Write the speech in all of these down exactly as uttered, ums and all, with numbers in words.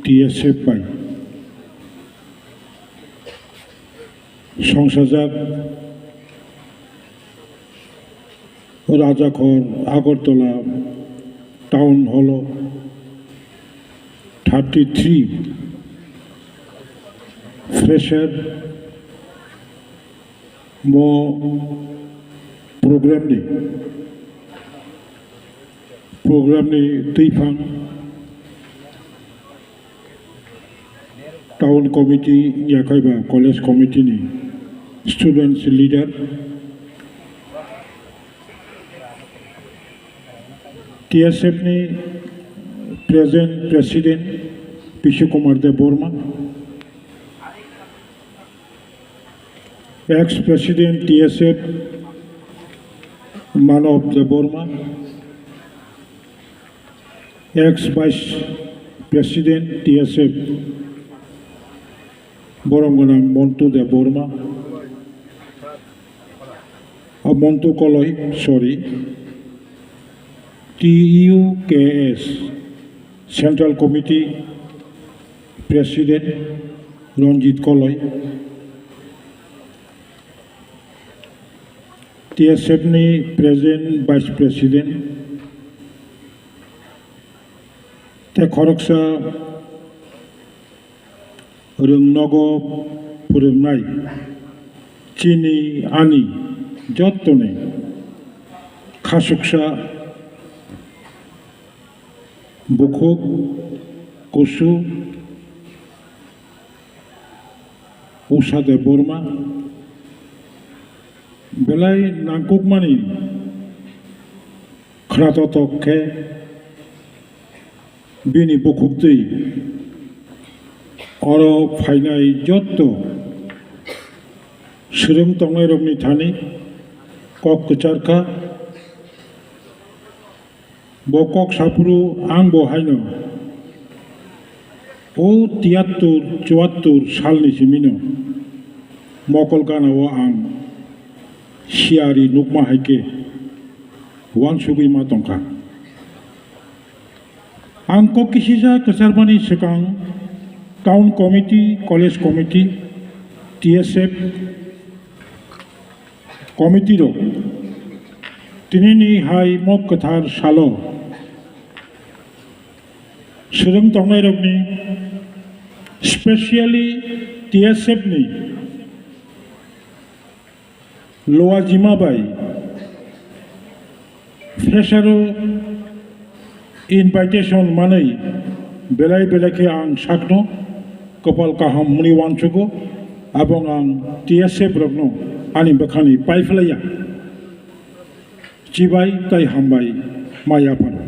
T S F bai songsajak Rajakhor Agartala Town Hall o thirty three fresher mo program ni program ni twiphang town committee yakhai ba college committee ni students leader, T S F ni present president Pishu Kumar Debbarma, ex president T S F Manav Debbarma, ex vice president T S F Boromgana Montu Debbarma, ah, Montu Koloi, sorry, T U K S Central Committee President Ranjit Koloi, T S F ni President, Vice President, tei khoroksa rwngnogo phwrwngnai chini ani jottoni khasuksa bukhuk kusu Usha Debbarma belai nangkukmani khwnatok khe bini bukhuk twi oro phainai jotto swrwng tongnairokni thani kok kwcharkha. Bo kok saphuru ang bo haino o tiyattur chuattur salni simino mokol ganao ang siyari nukma hai khe uansugwi ma tongkha. Ang kok kisisa kwcharmani swkang town committee, college committee, T S F committee rok tinini hai mok kwthar salo swrwng tongnairokni, specially T S F ni Loajima bai Freshero invitation manwi belai belai khe ang sakno kwpal kaham hwnwi uansugo, abong ang T S F rokno ani bwkhani paiphlaiya. Chibai tai hambai maya phano.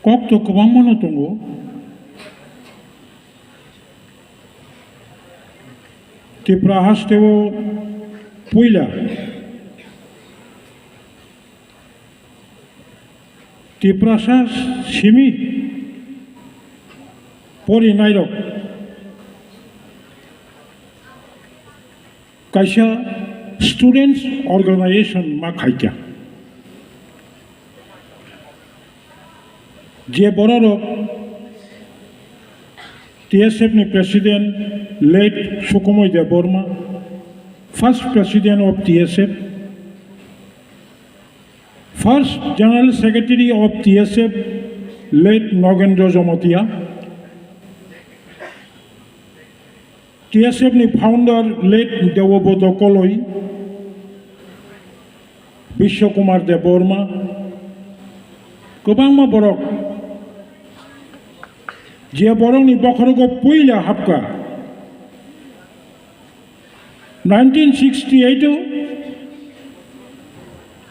Kok to kwbangmano tongo. Tripura hasteo puila Tiprasa simi porinairok kaisa students organization ma khaikha. Je bororok T S F ni president late Sukumoi Debbarma, first president of T S F, first general secretary of T S F late Nogendra Jamatia, T S F ni founder late Dewobroto Koloi, Biswa Kumar Debbarma, kwbangma borok, je borokni bokhorogo puila hapkha, nineteen sixty-eight o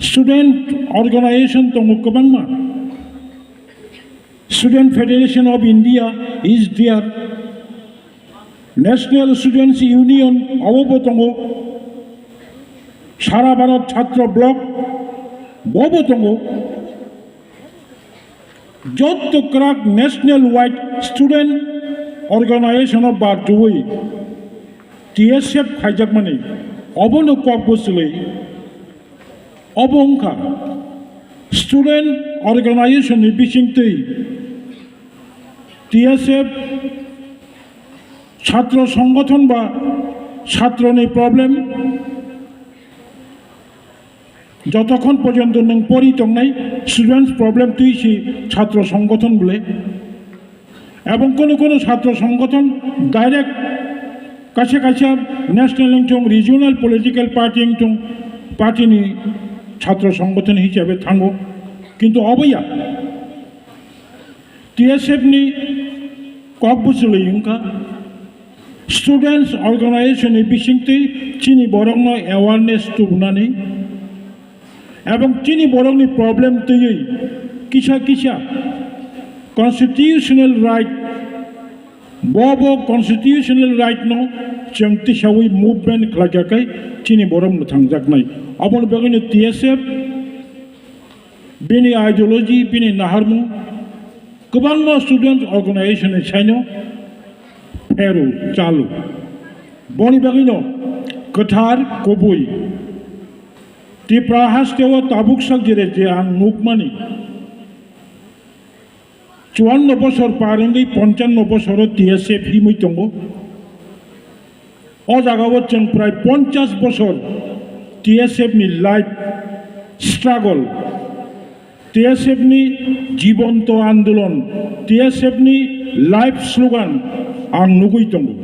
student organization tongo kwbangma, Student Federation of India is there. National Students Union obo bo tongo, Sara Bharat Chhatra Bloc bo bo tongo, jotto kwrak national wide student organization o barjowui T S F khaijakmani obono kok bwchwlwi obo wngkha Student organization ni bisingtwi T S F chhatro songgothon ba chhatroni problem, jotokhon porjonto nwng pori tongnai students problem twi si chhatro songgothon bole. Ebong kono kono chhatro songgothon direct kaisa kaisa national wngthung, regional political party wngthung, party ni chhatro songgothon hisabe thango. Kintu obo ya, T S F ni kok bwchwlwi wngkha students organization ni bisingtwi chini borokno awareness tubunani. Ebong chini borokni problem twiwi kisa kisa constitutional right, bo bo constitutional right no chwng tisawi movement khlaikha khe chini borok mwthangjaknai. Aboni bagwino T S F bini ideology, bini naharmung kwbangma students organization ni saino pheru chalu. Boni bagwino kwthar kubui Tripura hasteo tabuk sak jere je ang nukmani, chuanno bosor par wngwi ponchanno bosoro T S F himwi tongo. O jagao chwng prai ponchas bosor T S F ni life struggle, T S F ni jibonto andolon, T S F ni life slogan ang nugwi tongo.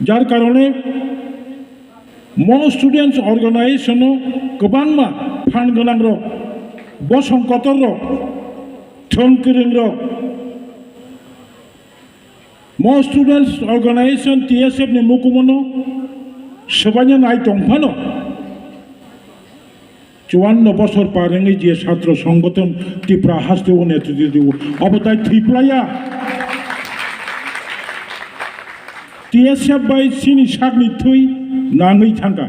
Jar karone mo students organization o kwbangma phan gwnang rok, bosong kotor rok, thwng kwrwng rok, mo students organization T S F ni mukumono swbaina nai tong phano, chuanno bosor par wngwi je chhatro songgothon Tripura hasteo netritwo rwo, obo tai thwi playa. T S F bai chini sakni thwi nangwi thangkha.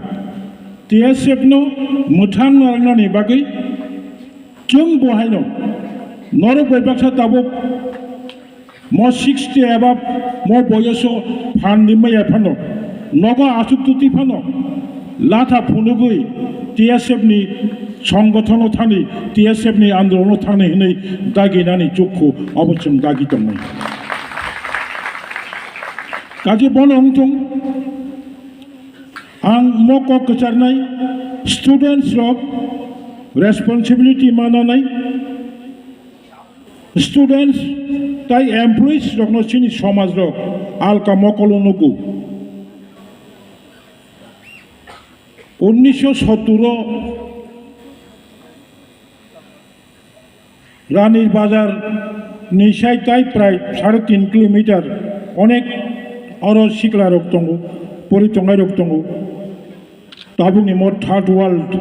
T S F no mwthang narwknani bagwi chwng bo haino norok bai baksa tabuk mo sixty above mo boyoso phan ni maya phano, nogo asuk tuti phano, latha phunugwi T S F ni songothono thani, T S F ni andolono thani hinwi dagi nani chukhu obo chwng dagi tongnai. Kaje bono wngthung, ang mo kok kwcharnai students rok responsibility mananai, students tai employees rokno chini somaj rok alka mokolo nugo. Unnisho sottur o Ranir Bazar ni sai tai prai sare tin kilometer onek oro sikla rok tongo, pori tongnai rok tongo. Tabukni mo third world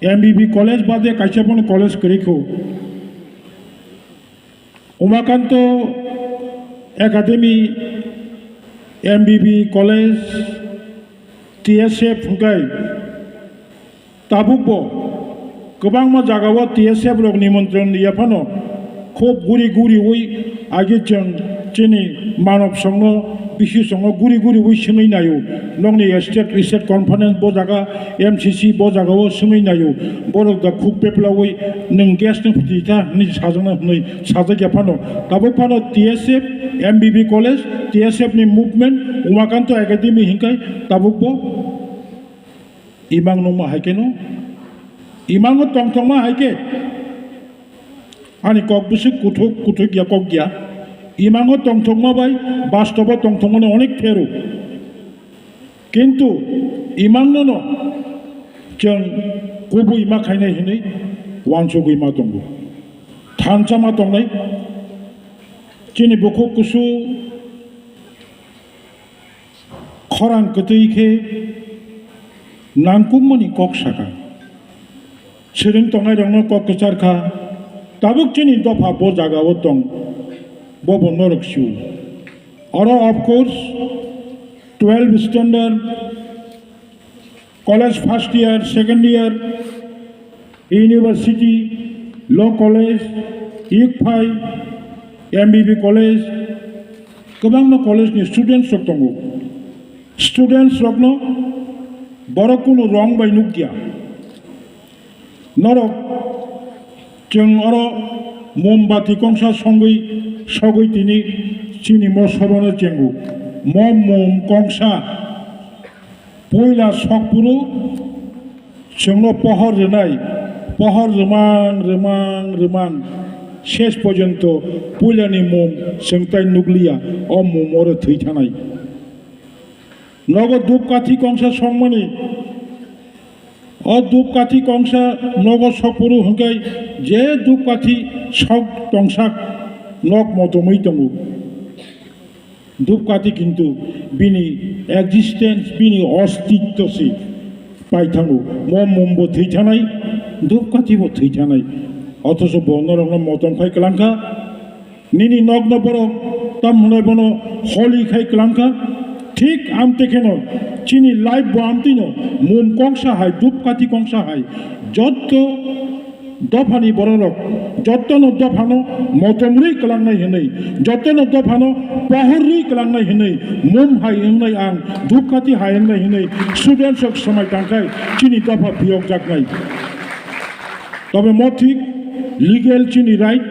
M B B college bade kaisa bono college kwrwi kho. Umakanto Academy, M B B College, T S F hwnkhe tabukbo kwbangma jagao T S F rok nimantron riya phano khub guri guriwi agi chwng chini manob songno, bisi songno guri guriwi swngwi naio. Nokni state, state conference bo jaga, M C C bo jagao swngwi naio. Borok da khuk peplawi nwng gas no phiti ta hinwi sajakna hinwi sajak ya phano. Tabuk phano T S F, M B B College, T S F ni movement, Umakanto Academy hinkai tabuk bo imang nungma hai khe no. Imango tongthokma hai khe ani kok bwswk kuthuk kuthuk ya kok ya. Imango tongthokma bai bastobo tongthokmani onek pheru. Kintu imangno no chwng kubui ma khainai hinwi uansugwi ma tongo. Thansa ma tongnai. Chini bukhuk kusu khorang kwtwi khe nangkukmani kok saka. Swrwng tongnai rokno kok kwchar kha. Tabuk chini dopha bo jaga o tong. Bo bo norok sio. Oro, of course, twelve standard, college first year, second year, university, law college, ICFAI, M B B college, kwbangma college ni students rok tongo. Students rokno borok kunu wrong bai nukya. Norok Chwng oro mombati kongsa songwi sogwi tini chini mo sobano chengo. Mo mom kongsa puila sokphuru chwngno pohor rwnai, pohor rwmang, rwmang, rwmang, ses porjonto puilani mom chwng tai nukliya, o mom oro thwi thanai. Nogo dupkathi kongsa songmani, o dupkathi kongsa nogo sokphuru hwnkhe je dupkathi sok tongsak nok motomwi tongo. Dupkathi kintu bini existence, bini ostitto se pai thango. Mo mumbo thwi thanai, dupkathi bo thwi thanai. Othoso bo norokno motom khai kwlangkha. Nini nokno borok tam hwnai bono holi khai kwlangkha. Thik amte kheno chini life bo amtwino mum kongsa hai, dupkathi kongsa hai. Jotto dophani bororok, jottono dophano motomrwi kwlangnai hwnwi, jottono dophano pohorrwi kwlangnai hwnwi, mum hai wngnai ang, dupkathi hai wngnai hwnwi students rok swmai tangkhai chini dopha phiyokjaknai. Tobe mo thik legal chini right,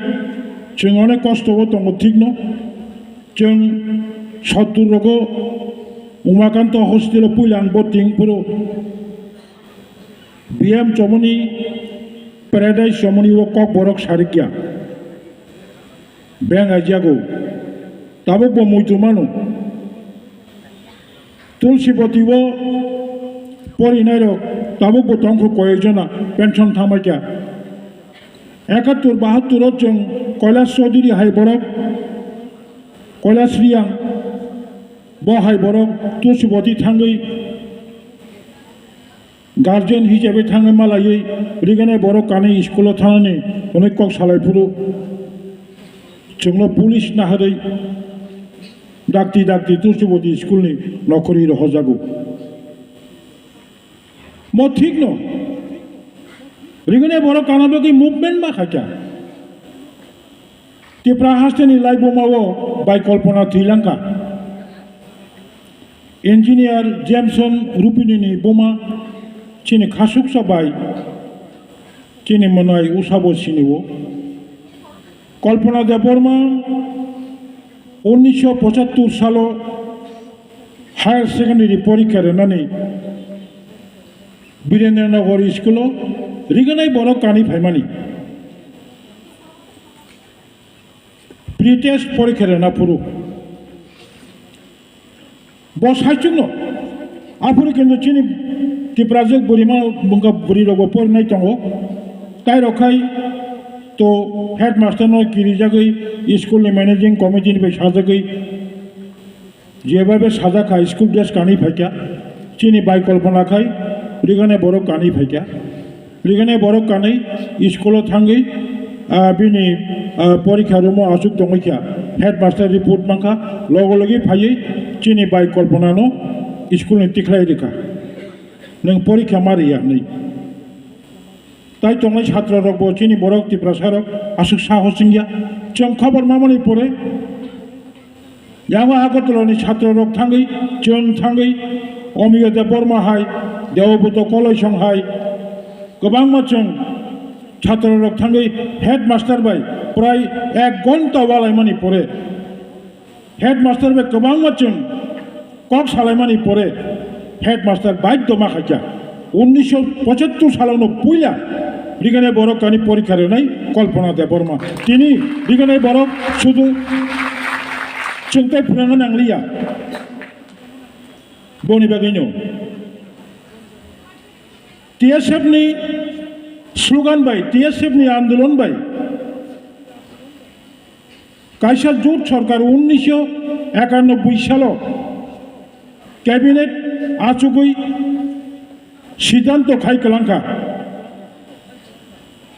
chwng onek kosto o tongo thikno, chwng sottur rogo Umakanto hostel o puila ang bo ting phuru B M chomoni, Paradise chomoni o kok borok sarikya. Beng aijago. Tabuk bo muitu mano. Tulsiboti o porinai rok tabuk bo tongkho koyekjona pension thamaikya. Ekattur bahattur o chwng Kailash Chaudhary hai borok, Kailash Riyang bo hai borok Tulsiboti thangwi Guardian hisabe thangwi malaiwi rigene borok kanwi school o thangnani hwnwi kok salai phuru chwngno police naharwi dakti dakti Tulsiboti school ni nokhorwi rohojago. Mo thikno rigene borok kana bagwi movement ma khaikha. Tipra hasteni laibuma o bai Kalpana thwilangkha. Engineer Jameson Rupini ni buma chini khasuksa bai chini mwnai usabo sinio. Kalpana Debbarma unnisho pochattur salo higher secondary porikha rwnani Birendra Nagar school o riganai borok kanwi phaimani. Pre-test porikha rwna phuru bo saichungno aphuru kintu chini Tiprajwk bwrwima bwkha bwrwirokbo porinai tongo. Tai rok khai to headmaster no kirijagwi school ni managing committee ni bai sajagwi Jeba be sajak kha school dress kanwi phaikha, chini bai Kalpana khai rigane borok kanwi phaikha. Rigane borok kanwi school o thangwi, ah, bini, ah, porikha room o aswk tongwi kha. Headmaster report mankha, logo logi phaiwi chini bai Kalpana no school ni tikhlai rikha. Nwng porikha ma riya hinwi. Tai tongnai chhatro rok bo chini borok Tiprasa rok aswk sahos wngya. Chwng khobor mamani pore Yang Agartala ni chhatro rok thangwi, chwng thangwi, Omiyo Debbarma hai, Debobroto Kolaisong hai, kwbangma chwng chhatro rok thangwi headmaster bai prai ek ghonta walaimani pore, headmaster bai kwbangma chwng kok salaimani pore, headmaster baidyo ma khaikha. Unnisho pochattur salono puila rigane borok kani porikha rwnai Kalpana Debbarma. Tini rigane borok sudu chwngtai phwrwngna nangliya. Boni bagwino T S F ni slogan bai, T S F ni andolon bai, Kaisa jut sorkar unnisho ekanobboi salo cabinet achugwi siddhanto khai kwlangkha.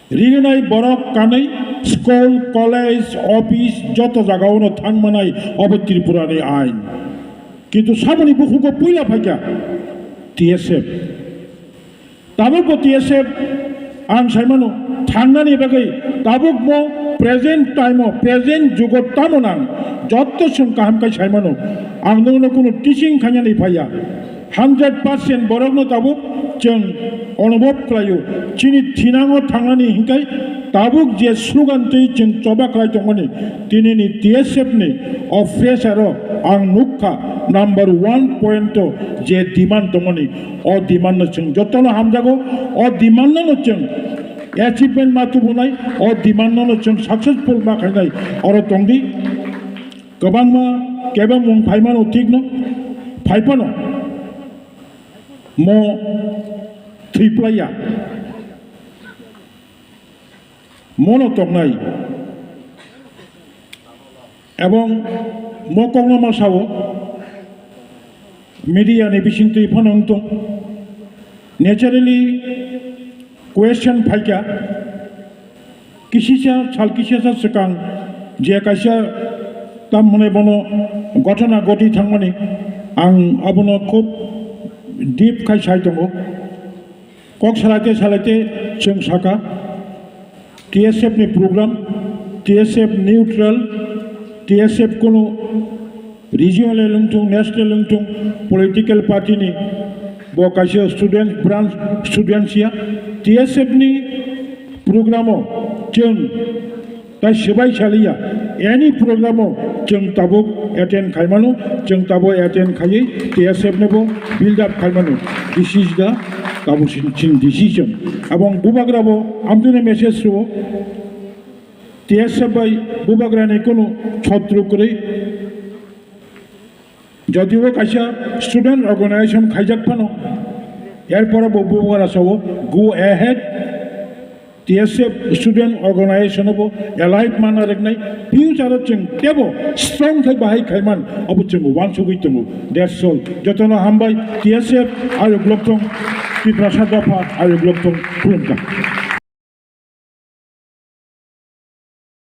Rignai borok kanwi school, college, office joto jagao no thangmanai obo Tripura ni ain. Kintu saboni bukhugo puila phaikha T S F. Tabuk bo T S F ang saimano thangnani bagwi tabuk mo present time o, present jugo tamo nang jotto chwng kaham khai saimano. Ang nungno kunu teaching khainani phaiya. Hundred percent borokno tabuk chwng onubhob khlaio. Chini thinango thangnani hinkai tabuk je slogan twi chwng choba khlai tongmani, tinini T S F ni o pressure o ang nukha number one point o je demand tongmani, o demand no chwng jotono hamjago, o demand no chwng achievement ma tubunai, o demand no chwng successful ma khainai, oro tongdi. Kwbangma kebengmung phaimano, thikno phaiphano, mo thwiplaiya, mono tongnai. Ebong mo kokno ma sao, media ni bisingtwi phano wngtong. Naturally, question phaikha, kisisa sal kisisa swkang je kaisa tam hwnwi bono ghotona ghoti thangmani, ang abono khub deep khai sai tongo. Kok salaite salaite chwng saka, T S F ni program, T S F neutral, T S F kono regional wngthung, national wngthung, political party ni bo kaisa student branch, students ya, T S F ni program o chwng tai swbai saliya, any program o chwng tabuk attend khaimano, chwng tabuk attend khaiwi T S F no bo build up khaimano. This is the tabuk sin, sin decision. Abong bubagra bo amtwino message rwo, T S F bai bubagra ni kunu chotru kwrwi. Jodi o kaisa student organization khaijak phano, erpore bo bubagra sao, go ahead, T S F student organization bo alive mana reknai, future o chwng tebo strong khai bahai khaiman, abo chwng wansugwi tongo. That's all. Jotono hambai, T S F ayuk loktong, Tiprasa dopha ayuk loktong, khulumkha.